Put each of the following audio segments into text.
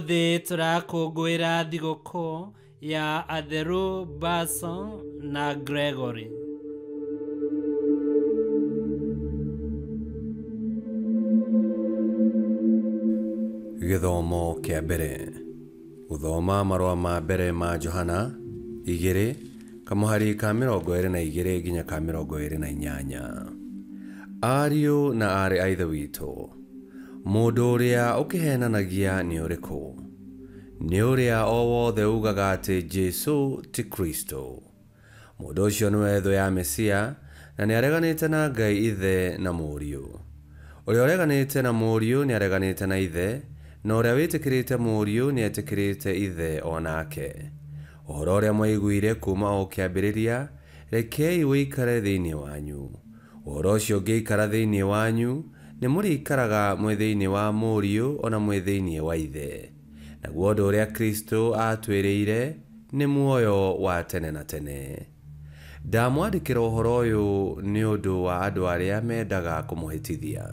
Ũmũthĩ tũrakũngũĩra thigũkũ ya Atheru Basil na Gregory. Gĩthomo kĩa mbere. Gũthoma marũa ma mbere ma Johana 2 kamũhari ka 22 nginya ka 28. Ariũ na aarĩ a Ithe witũ, mũndũ ũrĩa ũkĩhenanagia nĩ ũrĩkũ? Nĩ ũrĩa o wothe ugaga atĩ Jesũ ti Kristo. Mũndũ ũcio nĩwe thũ ya Mesia na nĩareganĩte na Ngai Ithe na Mũriũ. Ũrĩa ũreganĩte na Mũriũ nĩareganĩte na Ithe, na ũrĩa wĩtĩkĩrĩte Mũriũ nĩetĩkĩrĩte Ithe o nake. Ũhoro ũrĩa mwaiguire kuuma o kĩambĩrĩria, rekei ũikare thĩinĩ wanyu. Ũhoro ũcio ũngĩikara thĩinĩ wanyu, nĩmũrĩikaraga mwĩ thĩinĩ wa Mũriũ ona mwĩ thĩinĩ wa Ithe. Naguo ũndũ ũrĩa Kristo aatwĩrĩire nĩ muoyo wa tene na tene. Ndamwandĩkĩra ũhoro ũyũ nĩ ũndũ wa andũ arĩa mendaga kũmũhĩtithia.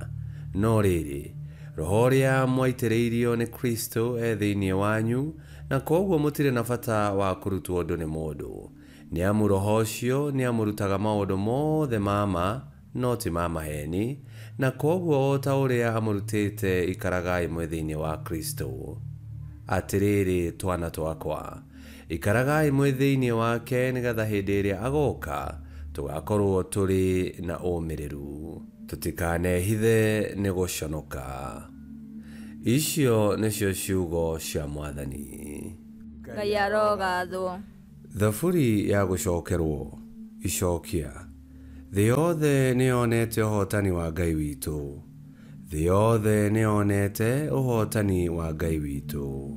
No rĩrĩ, Roho ũrĩa mwaitĩrĩirio nĩ Kristo e thĩinĩ wanyu, na kwoguo mũtirĩ na bata wa kũrutwo ũndũ nĩ mũndũ. Nĩ amu Roho ũcio nĩamũrutaga maũndũ mothe ma ma, no ti ma maheni, na kwoguo o ta ũrĩa amũrutĩte ikaragai mwĩ thĩinĩ wa Kristo. Atĩrĩrĩ twana twakwa, ikaragai mwĩ thĩinĩ wake nĩgetha hĩndĩ ĩrĩa agoka tũgakorwo tũrĩ na ũmĩrĩru, tũtikanehithe nĩ gũconoka. Icio nĩcio ciugo cia Mwathani. Ngai arogathwo. Thaburi ya gũcokerwo. Icokia. Thĩ yothe nĩyonete ũhotani wa Ngai witũ. Thĩ yothe nĩyonete ũhotani wa Ngai witũ.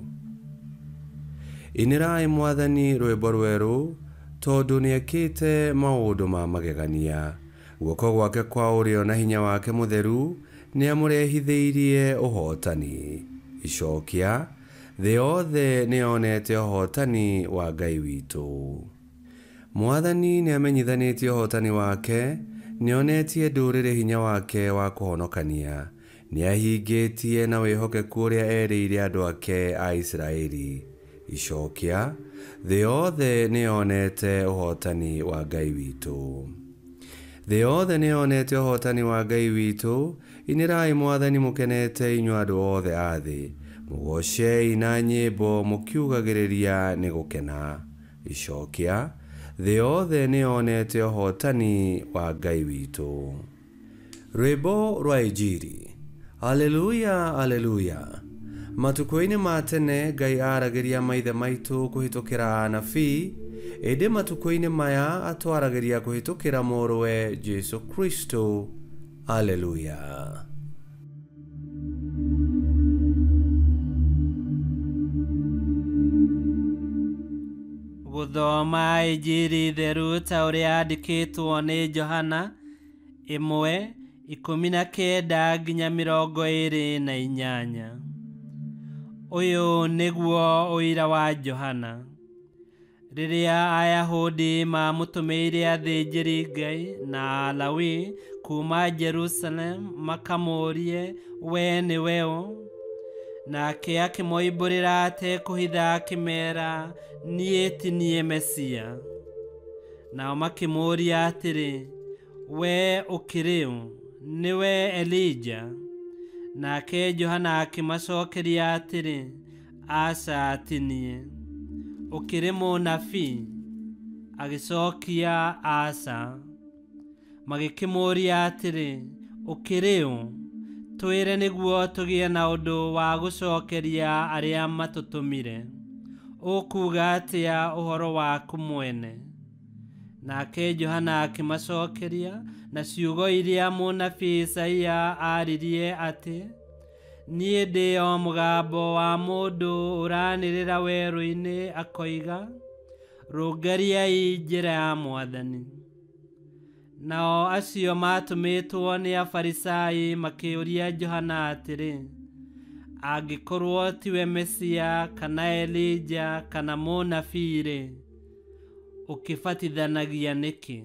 Inĩrai Mwathani rwĩmbo rwerũ, tondũ nĩekĩte maũndũ ma magegania. Guoko gwake kwa ũrĩo na hinya wake mũtheru nĩamũrehithĩirie ũhotani. Icokia. Thĩ yothe nĩyonete ũhotani wa Ngai witũ. Mwathani nĩamenyithanĩtie ũhotani wake, nĩonetie ndũrĩrĩ hinya wake wa kũhonokania. Nĩahingĩtie na wĩhokeku ũrĩa erĩire andũ ake a Isiraeli. Icokia. Thĩ yothe nĩyonete ũhotani wa Ngai witũ. Thĩ yothe nĩyonete ũhotani wa Ngai witũ. Inĩrai Mwathani mũkenete inyuĩ andũ othe a thĩ. Mũgocei na nyĩmbo mũkiugagĩrĩria nĩ gũkena. Icokia. Thĩ yothe nĩyonete ũhotani wa Ngai witũ. Rwĩmbo rwa Injiri. Haleluya, haleluya. Matukũ-inĩ ma tene Ngai aaragĩria maithe maitũ kũhĩtũkĩra anabii, ĩndĩ matukũ-inĩ maya atwaragĩria kũhĩtũkĩra mũrũwe Jesũ Kristo. Haleluya. Gũthoma Injiri theru ta ũrĩa yandĩkĩtwo nĩ Johana 1:19 nginya 28. Ũyũ nĩguo ũira wa Johana. Rĩrĩa Ayahudi mamũtũmĩire athĩnjĩri Ngai na Alawi kuuma Jerusalem makamũũrie we nĩwe ũ, nake akĩmoimbũrĩra atekũhitha akĩmeera, niĩ ti niĩ Mesia. Nao makĩmũũria atĩrĩ, we ũkĩrĩ ũ? Nĩwe Elija? Nake Johana akĩmacokeria atĩrĩ, aca ti niĩ. Ũkĩrĩ mũnabii? Agĩcokia, aca. Magĩkĩmũũria atĩrĩ, ũkĩrĩ ũ? Twĩre nĩguo tũgĩe na ũndũ wa gũcokeria arĩa matũtũmire. Ũkuuga atĩa ũhoro waku mwene? Nake Johana akĩmacokeria na ciugo iria mũnabii Isaia aaririe atĩ, niĩ ndĩ o mũgambo wa mũndũ ũranĩrĩra werũ-inĩ akoiga, rũngariai njĩra ya Mwathani. Nao acio matũmĩtwo nĩ Afarisai makĩũria Johana atĩrĩ, angĩkorwo tiwe Mesia kana Elija kana mũnabii-rĩ, ũkĩbatithanagia nĩkĩ?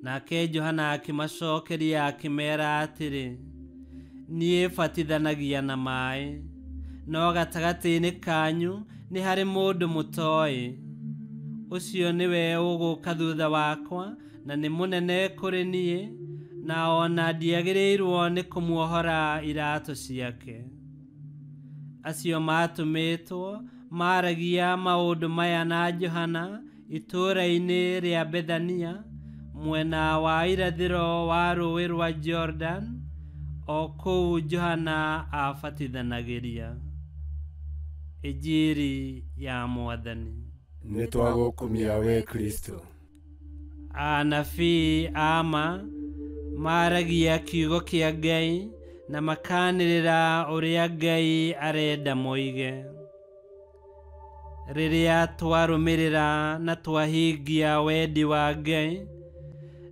Nake Johana akĩmacokeria akĩmeera atĩrĩ, niĩ batithanagia na maĩ, No gatagatĩ-inĩ kanyu nĩ harĩ mũndũ mũtoĩ. Ũcio nĩwe ũgũka thutha wakwa na nĩ mũnene kũrĩ niĩ, na ona ndiagĩrĩirwo nĩ kũmuohora iratũ ciake. Acio matũmĩtwo maaragia maũndũ maya na Johana itũũra-inĩ rĩa Bethania, mwena wa irathĩro wa rũũĩ rwa Jordan, o kũu Johana aabatithanagĩria. Injiri ya Mwathani. Nĩ twagũkumia we Kristo. Anabii a ma maaragia kiugo kĩa Ngai na makanĩrĩra ũrĩa Ngai arenda moige. Rĩrĩa twarũmĩrĩra na twahingia wendi wa Ngai,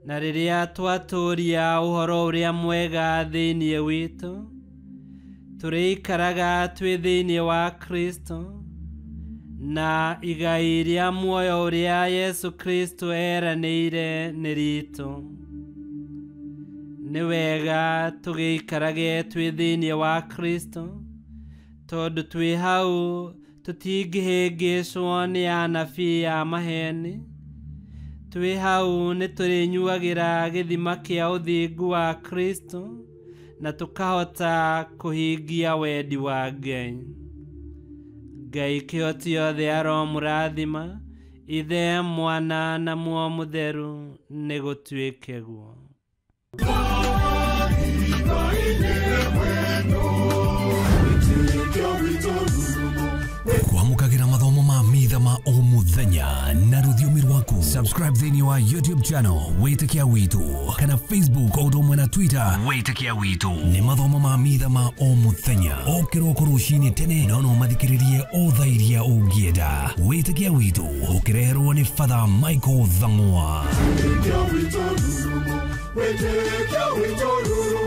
na rĩrĩa twatũũria ũhoro ũrĩa mwega thĩinĩ witũ, tũrĩikaraga twĩ thĩinĩ wa Kristo, na igai rĩa muoyo ũrĩa Yesu Kristo eranĩire nĩ ritũ. Nĩ wega tũgĩikarage twĩ thĩinĩ wa Kristo, tondũ twĩ hau tũtingĩhĩngĩcwo nĩ anabii a maheni. Twĩ hau nĩ tũrĩnyuagĩra gĩthima kĩa ũthingu wa Kristo na tũkahota kũhingia wendi wa Ngai. Ngai kĩhoti yothe aromũrathima, Ithe, Mwana na Muoyo Mũtheru, nĩ gũtuĩke guo. Kwamũkagĩra mathomo ma mitha ma o mũthenya na rũthiomi rwaku. Subscribe thĩinĩ wa YouTube channel Wĩtĩkia Witũ kana Facebook o ũndũ ũmwe na Twitter Wĩtĩkia Witũ. Nĩ mathomo ma mitha ma o mũthenya o kĩroko rũcinĩ tene, no no mathikĩrĩrie o thaa iria ũngĩenda. Wĩtĩkia Witũ ũkĩreherwo nĩ Father Michael Thang'wa. Wĩtĩkia witũ rurumo, wĩtĩkia witũ rurumo.